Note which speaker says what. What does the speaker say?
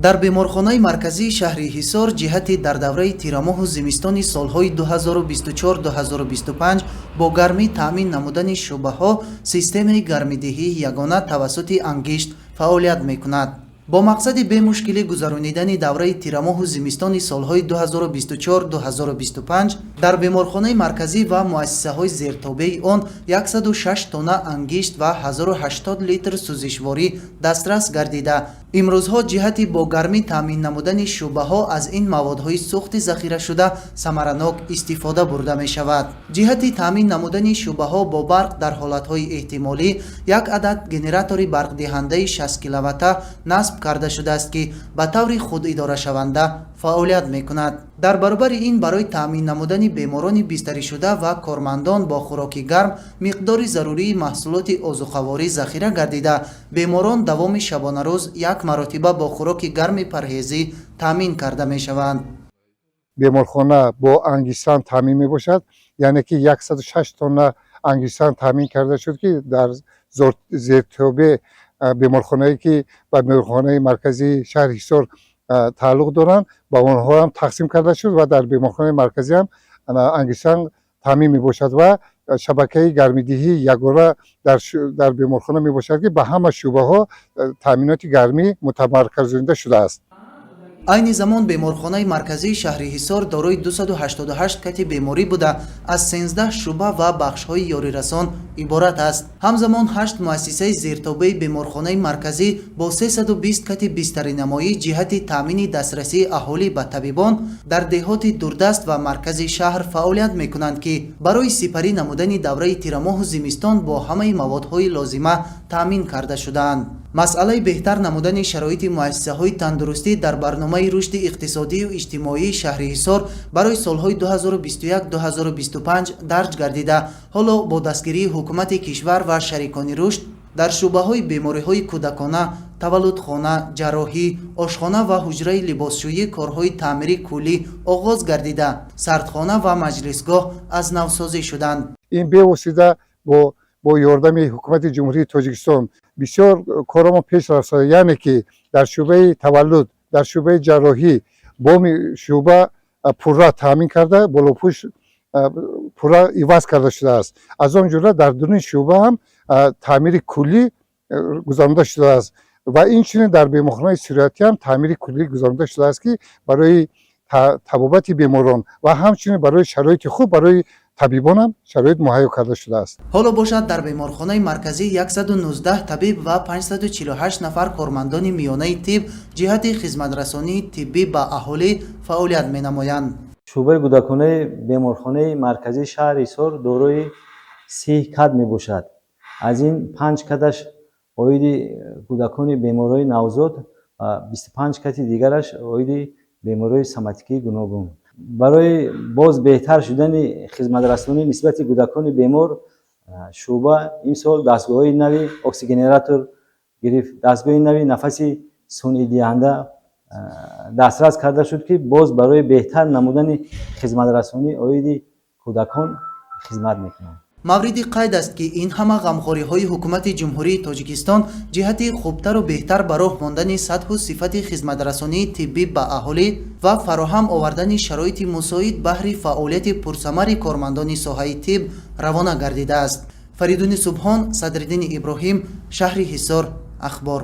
Speaker 1: Дар беморхонаи марказии шаҳри Ҳисор ҷиҳати дар давраи тирамоҳу зимистони солҳои 2024-2025 бо гармӣ таъмин намудани шӯъбаҳо системаи гармидиҳии ягона тавассути ангишт фаъолият мекунад. Бо мақсади бемушкилӣ гузаронидани давраи тирамоҳу зимистони солҳои 2024-2025 дар беморхонаи марказӣ ва муассисаҳои зертобеи он 106 тонна ангишт ва 1080 литр сӯзишворӣ дастрас гардида, имрӯзҳо ҷиҳати бо гармӣ таъмин намудани шӯъбаҳо аз ин маводҳои сӯхти захирашуда самаранок истифода бурда мешавад. Ҷиҳати таъмин намудани шӯъбаҳо бо барқ дар ҳолатҳои эҳтимолӣ як адад генератори барқдиҳандаи 60 киловатта насб карда шудааст, ки ба таври худидорашаванда фаъолият мекунад. Дар баробари ин, барои таъмин намудани беморони бистаришуда ва кормандон бо хӯроки гарм миқдори зарурии маҳсулоти озуқаворӣ захира гардида, беморон давоми шабонарӯз як маротиба бо хӯроки гарми парҳезӣ таъмин карда мешаванд.
Speaker 2: Беморхона бо ангиштсанг таъмин мебошад, яъне ки 106 тонна ангиштсанг таъмин карда шуд, ки дар зертобе беморхонае, ки ба беморхонаи марказии шаҳри Ҳисор тааллуқ доранд, ба онҳо ҳам тақсим карда шуд ва дар беморхонаи марказӣ ҳам ангиштсанг таъмин мебошад ва шабакаи гармидиҳии ягона дар беморхона мебошад, ки ба ҳама шӯъбаҳо таъминоти гармӣ мутамарказонида шудааст.
Speaker 1: Айни замон беморхонаи марказии шаҳри Ҳисор дорои 288 кати беморӣ буда, аз 13 шӯъба ва бахшҳои ёрирасон иборат аст. Ҳамзамон, ҳашт муассисаи зертобеи беморхонаи марказӣ бо 320 кати бистаринамоӣ ҷиҳати таъмини дастрасии аҳолӣ ба табибон дар деҳоти дурдаст ва маркази шаҳр фаъолият мекунанд, ки барои сипарӣ намудани давраи тирамоҳу зимистон бо ҳамаи маводҳои лозима таъмин карда шудаанд. Масъалаи беҳтар намудани шароити муассисаҳои тандурустӣ дар барномаи рушди иқтисодию иҷтимоии шаҳри Ҳисор барои солҳои 2021-2025 дарҷ гардида, ҳоло бо дастгирии ҳукумати кишвар ва шарикони рушд дар шӯъбаҳои бемориҳои кӯдакона, таваллудхона, ҷарроҳӣ, ошхона ва ҳуҷраи либосшӯӣ корҳои таъмири куллӣ оғоз гардида, сардхона ва маҷлисгоҳ аз навсозӣ шуданд.
Speaker 2: Ин бевосита бо ёрдами ҳукумати Ҷумҳурии Тоҷикистон бисёр корамо пеш рафта, яъне ки дар шӯъбаи таваллуд, дар шӯъбаи ҷарроҳӣ боми шӯъба пурра таъмин карда, болопӯш пурра иваз карда шудааст. Аз он ҷумла дар дуни шӯъба ҳам таъмири куллӣ гузаронида шудааст ва инчунин дар беморхонаи сироятӣ ҳам таъмири куллӣ гузаронида шудааст, ки барои табобати беморон ва ҳамчунин барои шароити хуб барои табибонам шароит муҳайё карда шудааст.
Speaker 1: Ҳоло бошад, дар беморхонаи марказӣ 119 табиб ва 548 нафар кормандони миёнаи тиб ҷиҳати хизматрасонии тиббӣ ба аҳолӣ фаъолият менамоянд.
Speaker 3: Шӯъбаи кӯдаконаи беморхонаи марказии шаҳри Ҳисор дорои 30 кат мебошад. Аз ин панҷ каташ оиди кӯдакони бемориҳои навзод ва 25 кати дигараш оиди бемориҳои соматикии гуногун. Барои боз беҳтар шудани хизматрасонӣ нисбати кӯдакони бемор шӯъба имсол дастгоҳҳои нави оксигенератор гирифт, дастгоҳи нави нафаси сунъидиҳанда дастрас карда шуд, ки боз барои беҳтар намудани хизматрасонӣ оиди кӯдакон хизмат мекунад.
Speaker 1: Мавриди қайд аст, ки ин ҳама ғамхориҳои ҳукумати Ҷумҳурии Тоҷикистон ҷиҳати хубтару беҳтар ба роҳ мондани сатҳу сифати хизматрасонии тиббӣ ба аҳолӣ ва фароҳам овардани шароити мусоид баҳри фаъолияти пурсамари кормандони соҳаи тиб равона гардидааст. Фаридуни Субҳон, Садриддини Иброҳим, шаҳри Ҳисор, Ахбор.